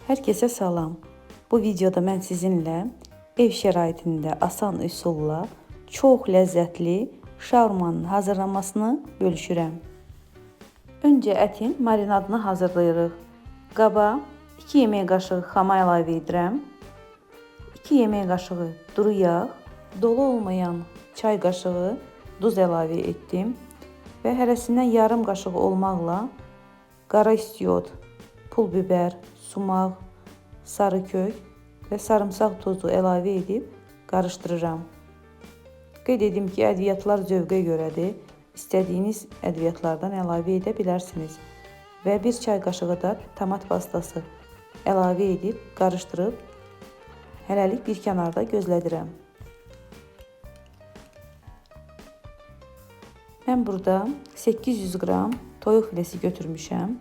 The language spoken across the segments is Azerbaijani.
Herkese salam. Bu videoda mən sizinlə ev şəraitində asan üsulla çox ləzzətli şaurmanın hazırlanmasını bölüşürəm. Öncə ətin marinadını hazırlayırıq. Qaba 2 yemək qaşığı xama əlavə edirəm. 2 yemək qaşığı duru yağ, dolu olmayan çay qaşığı duz əlavə etdim və hərəsindən yarım qaşıq olmaqla qara istiot, pul biber, sumaq, sarı kök və sarımsaq tozu əlavə edib qarışdırıram. Qeyd edim ki, ədviyyatlar zövqə görədir. İstədiyiniz ədviyyatlardan əlavə edə bilərsiniz. Və 1 çay qaşığı da tomat pastası əlavə edib qarışdırıb hələlik bir kənarda gözlədirəm. Mən burada 800 qram toyuq filesi götürmüşəm.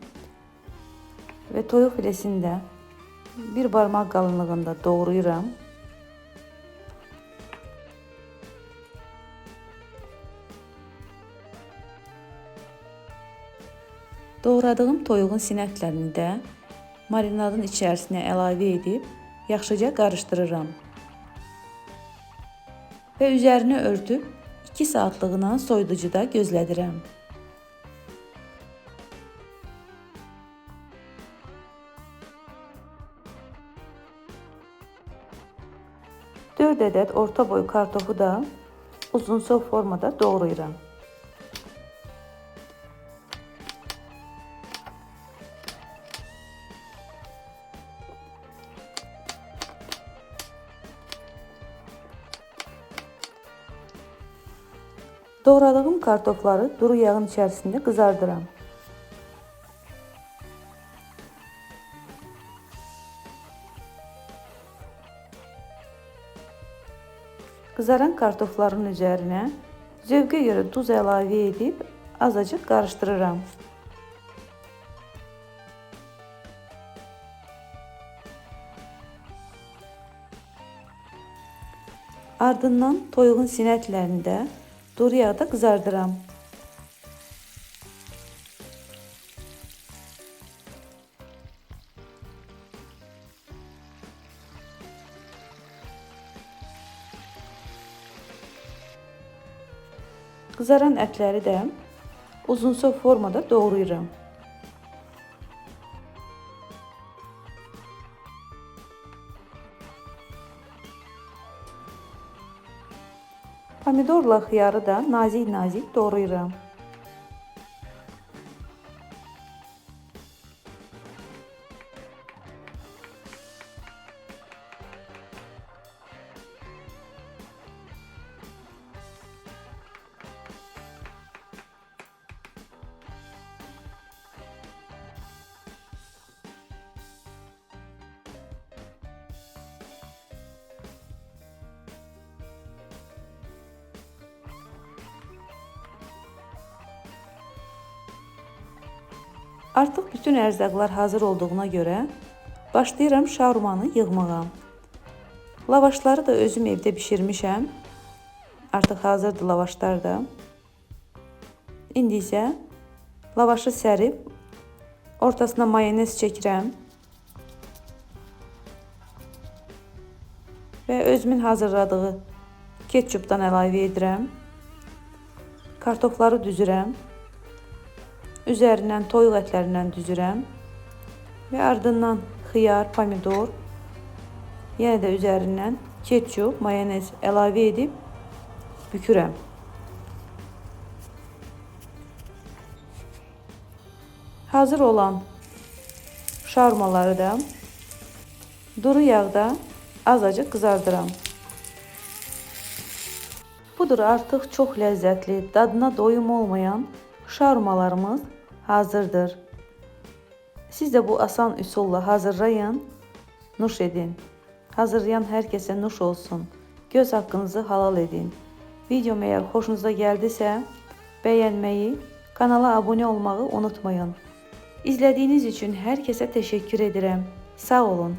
Və toyuq filesini də bir barmaq qalınlığında doğrayıram. Doğradığım toyuğun sinətlərini də marinadın içərisinə əlavə edib yaxşıca qarışdırıram. Və üzərini örtüb 2 saatlığına soyuducuda gözlədirəm. Dörd ədəd orta boy kartofu da uzunsov formada doğrayıram. Doğradığım kartofları duru yağın içərisində qızardıram. Qızaran kartofların üzərinə zövqə görə duz əlavə edib azacıq qarışdırıram. Ardından toyuğun sinətlərini də duru yağda qızardıram. Qızaran ətləri də uzunsov formada doğrayıram. Pomidorla xiyarı da nazik-nazik doğrayıram. Artıq bütün ərzaqlar hazır olduğuna görə başlayıram şaurmanı yığmağa. Lavaşları da özüm evdə bişirmişəm. Artıq hazırdır lavaşlar da. İndi isə lavaşı sərib ortasına mayonez çəkirəm. Və özümün hazırladığı ketçupdan əlavə edirəm. Kartofları düzürəm. Üzərindən toyuq ətlərindən düzürəm və ardından xiyar, pomidor, yenə də üzərindən ketçup, mayonez əlavə edib bükürəm. Hazır olan şaurmaları da duru yağda azacıq qızardıram. Budur artıq çox ləzzətli, dadına doyum olmayan şaurmalarımız hazırdır. Siz də bu asan üsulla hazırlayın, nuş edin. Hazırlayan herkese nuş olsun. Göz haqqınızı halal edin. Videom eğer xoşunuza gəldisə, bəyənməyi, kanala abunə olmağı unutmayın. İzlediğiniz için herkese teşekkür edirəm. Sağ olun.